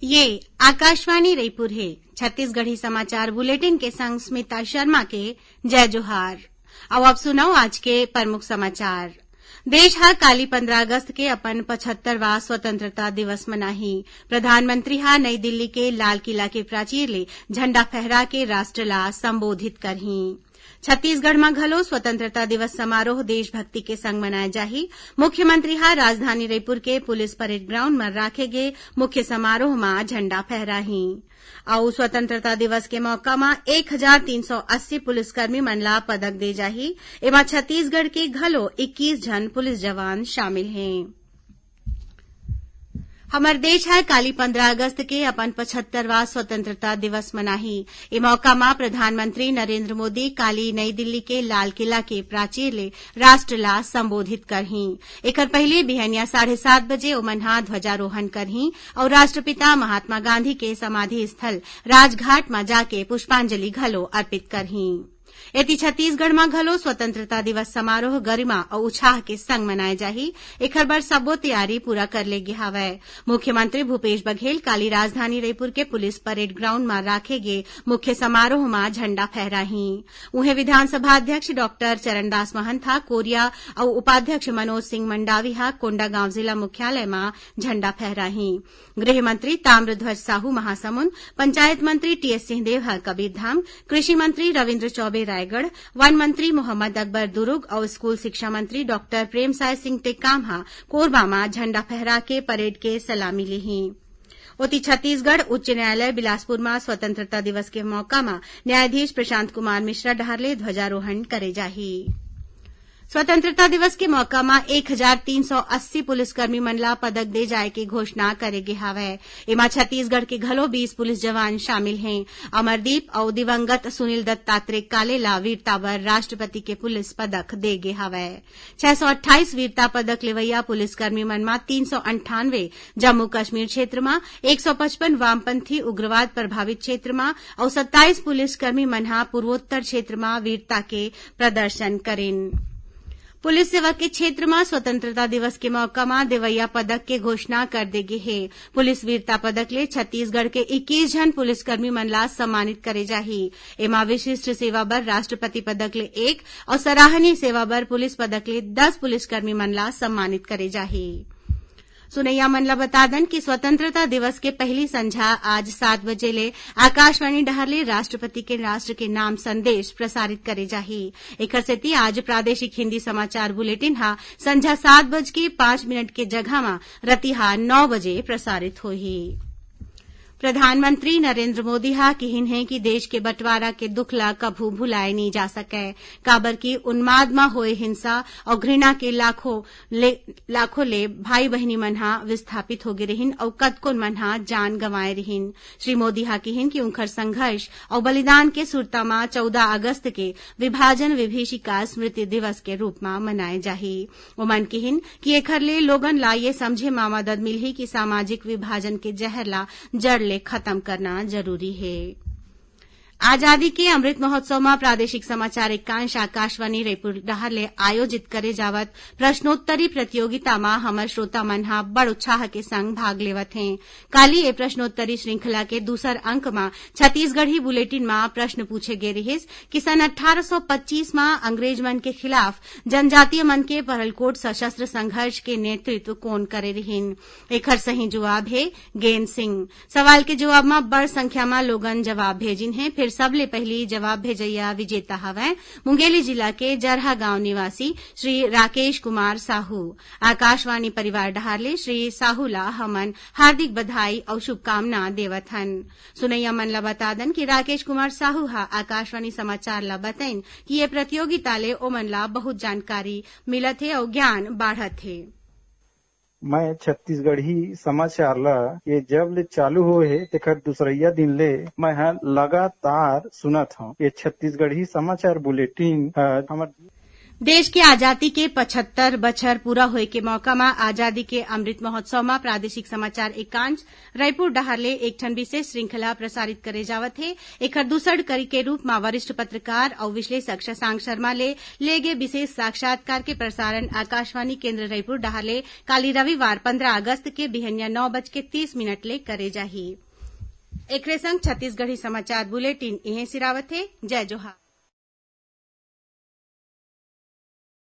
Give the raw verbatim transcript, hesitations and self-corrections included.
ये आकाशवाणी रईपुर हे। छत्तीसगढ़ी समाचार बुलेटिन के संग स्मिता शर्मा के जय जोहार। अउ अब सुनव आज के प्रमुख समाचार। देश ह काली पंद्रह अगस्त के अपन पचहत्तरवां स्वतंत्रता दिवस मनाही। प्रधानमंत्री ह नई दिल्ली के लाल किला के प्राचीर ले झंडा फहरा के राष्ट्र ला संबोधित करही। छत्तीसगढ़ म घलो स्वतंत्रता दिवस समारोह देशभक्ति के संग मनाए जाही। मुख्यमंत्री ह राजधानी रईपुर के पुलिस परेड ग्राउंड म राखे गे मुख्य समारोह म झंडा फहराही। अउ स्वतंत्रता दिवस के मौका म एक हजार तीन सौ अस्सी पुलिसकर्मी मन ला पदक दे जाही। एमा छत्तीसगढ़ के घलो इक्कीस झन पुलिस जवान शामिल हें। हमर देश ह काली पंद्रह अगस्त के अपन पचहत्तरवां स्वतंत्रता दिवस मनाही। ए मौका म प्रधानमंत्री नरेंद्र मोदी काली नई दिल्ली के लाल किला के प्राचीर ले राष्ट्र ला संबोधित करही। एकर पहिली बिहनिया साढ़े सात बजे ओमन ह ध्वजारोहण करही अउ राष्ट्रपिता महात्मा गांधी के समाधि स्थल राजघाट म जाके पुष्पांजलि घलो अर्पित करही। एती छत्तीसगढ़ म घलो स्वतंत्रता दिवस समारोह गरिमा अउ उछाह के संग मनाए जाही। एखर बर सबो तैयारी पूरा कर ले गे हावय। मुख्यमंत्री भूपेश बघेल काली राजधानी रईपुर के पुलिस परेड ग्राउंड म राखे गे मुख्य समारोह म झंडा फहराही। उहें, विधानसभा अध्यक्ष डॉक्टर चरणदास महंत ह कोरिया अउ उपाध्यक्ष मनोज सिंह मंडावी ह कोंडागांव जिला मुख्यालय म झंडा फहराही। गृह मंत्री ताम्रध्वज साहू महासमुंद, पंचायत मंत्री टीएस सिंहदेव ह कबीरधाम, कृषि मंत्री रविंद्र चौबे रायगढ़, वन मंत्री मोहम्मद अकबर दुरूग अउ स्कूल शिक्षा मंत्री डॉक्टर प्रेमसाय सिंह टेकाम ह कोरबा म झंडा फहरा के परेड के सलामी लीही। ओती, छत्तीसगढ़ उच्च न्यायालय बिलासपुर म स्वतंत्रता दिवस के मौका म न्यायाधीश प्रशांत कुमार मिश्रा डहार ले ध्वजारोहण करे जाही। स्वतंत्रता दिवस के मौका म एक हजार तीन सौ अस्सी पुलिसकर्मी मन ला पदक दे जाए के घोषणा करे गे हावय। एमा छत्तीसगढ़ के घलो बीस पुलिस जवान शामिल हें। अमरदीप अउ दिवंगत सुनील दत्तात्रेय काले ला वीरता बर राष्ट्रपति के पुलिस पदक दे गे हावय। छह सौ अट्ठाईस वीरता पदक लेवइया पुलिसकर्मी मन म तीन सौ अंठानवे जम्मू कश्मीर क्षेत्र म, एक सौ पचपन वामपंथी उग्रवाद प्रभावित क्षेत्र म अउ सत्ताईस पुलिसकर्मी मन ह पूर्वोत्तर क्षेत्र म वीरता के प्रदर्शन करिन। पुलिस सेवा के क्षेत्र म स्वतंत्रता दिवस के मौका म देवइया पदक के घोषणा कर दे गे हे। पुलिस वीरता पदक ले छत्तीसगढ़ के इक्कीस झन पुलिसकर्मी मन ला सम्मानित करे जाही। एमा विशिष्ट सेवा बर राष्ट्रपति पदक ले एक अउ सराहनीय सेवा बर पुलिस पदक ले दस पुलिसकर्मी मन ला सम्मानित करे जाही। सुनइया मन ल बता दन कि स्वतंत्रता दिवस के पहिली संझा आज सात बजे ले आकाशवाणी डहार ले राष्ट्रपति के राष्ट्र के नाम संदेश प्रसारित करे जाही। एखर सेती आज प्रादेशिक हिंदी समाचार बुलेटिन ह संझा सात बज के पाँच मिनट के जगह म रतिहा नौ बजे प्रसारित होही। प्रधानमंत्री नरेंद्र मोदी ह किहिन हे कि देश के बंटवारा के दुख ल कभू भुलाए नइ जा सकय, काबर कि उन्माद म होए हिंसा अउ घृणा के लाखों ले, लाखों ले भाई बहिनी मन ह विस्थापित होगे रिहिन अउ कतकोन मन ह जान गंवाए रिहिन। श्री मोदी ह किहिन कि उंखर संघर्ष अउ बलिदान के सुरता म चौदह अगस्त के विभाजन विभीषिका स्मृति दिवस के रूप म मनाए जाही। ओमन किहिन कि एखर ले लोगन ला ये समझे म मदद मिलही कि सामाजिक विभाजन के जहर ला जड़ ले खतम करना जरूरी हे। आजादी के अमृत महोत्सव म प्रादेशिक समाचार एकांश आकाशवाणी रईपुर डहार ले आयोजित करे जावत प्रश्नोत्तरी प्रतियोगिता म हमर श्रोता मन ह बड़ उत्साह के संग भाग लेवत हें। काली ए प्रश्नोत्तरी श्रृंखला के दूसर अंक म छत्तीसगढ़ी बुलेटिन म प्रश्न पूछे गे रिहिस कि सन अट्ठारह सौ पच्चीस म अंग्रेज मन के खिलाफ जनजातीय मन के पहलकोट सशस्त्र संघर्ष के नेतृत्व कोन करे रिहिन। एखर सही जवाब हे गेंद सिंह। सवाल के जवाब म बड़ संख्या म लोगन जवाब भेजिन हे। फेर सबले पहिली जवाब भेजइया विजेता हवय मुंगेली जिला के जरहा गांव निवासी श्री राकेश कुमार साहू। आकाशवाणी परिवार डहार ले श्री साहू ला हमन हार्दिक बधाई अउ शुभकामना देवत हन। सुनइया मन ला बता दन कि राकेश कुमार साहू ह आकाशवाणी समाचार ला बतइन कि ये प्रतियोगिता ले ओमन ला बहुत जानकारी मिलत हे अउ ज्ञान बाढ़त हे। मैं छत्तीसगढ़ी समाचार ला ये जब ले चालू होए हे, तेखर दूसरइया दिन ले मैं ह लगातार सुनत हंव। ये छत्तीसगढ़ी समाचार बुलेटिन ह हमर देश के आजादी के पचहत्तर बछर पूरा होए के मौका म आजादी के अमृत महोत्सव म प्रादेशिक समाचार एकांश रायपुर डहार ले एक ठन विशेष श्रृंखला प्रसारित करे जावत हे। एखर दूसर कड़ी के रूप म वरिष्ठ पत्रकार अउ विश्लेषक शशांक शर्मा ले लेगे विशेष साक्षात्कार के प्रसारण आकाशवाणी केंद्र रायपुर डहार ले काली रविवार पंद्रह अगस्त के बिहनिया नौ बज के तीस मिनट ले करे जाही। एकरे संग छत्तीसगढ़ी समाचार बुलेटिन इहें सिरावत हे। जय जोहार।